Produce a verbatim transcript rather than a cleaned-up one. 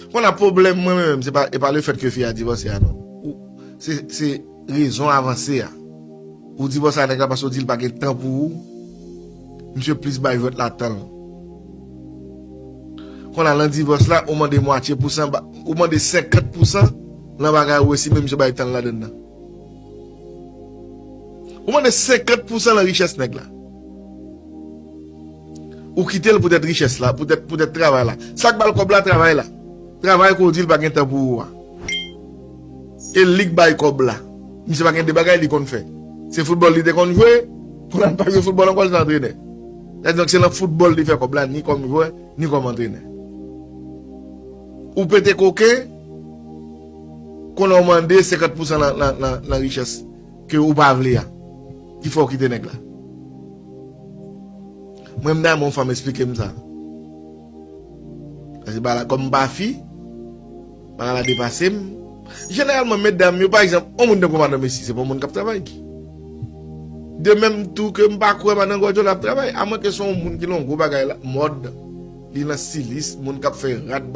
Kounye a pwoblèm mwen menm, se pa, e pa lefèt ke fi a divòse a non. Ou, se, se rezon avanse a. Ou divòse a nèg la paske ou di l pa gen tan pou ou. Misye plis bay jwèt la tan l. Kounye a nan divòs la, ou mande mwatye pousan, ba- ou mande senkant pousan nan bagay ou esime misye bay tan l ladann nan. Ou mande senkant pousan nan richès nèg la. Ou kite l poutèt richès la, poutèt, poutèt travay la. Sa k ba l kòb la, travay la. Travay ke w di l pa gen tan pou ou a. E li k bay kòb la. Misye pa gen de bagay li konn fè. Se foutbòl li te konn jwe, kounye a l pa jwe foutbòl ankò, l se antrenè. Sa di donk se nan foutbòl li fè kòb la, ni kòm jwè, ni kòm antrenè. Ou pete koken, kounye a w mande senkant pousan nan, nan, nan, nan richès ke ou pa vle a, ki fè w kite nèg la. Mwen, m ta renmen yon fanm esplike m sa. Paske bagay la, kòm m pa fi, bagay la depase m. Jeneralman, medam yo, pa egzanp, yon moun tankou madan Messi, se pa yon moun k ap travay. De menm tou ke m pa kwè madan Guardiola ap travay, amwen ke se yon moun ki nan yon gwo bagay la, mòd, li nan stilis, moun k ap fè rad,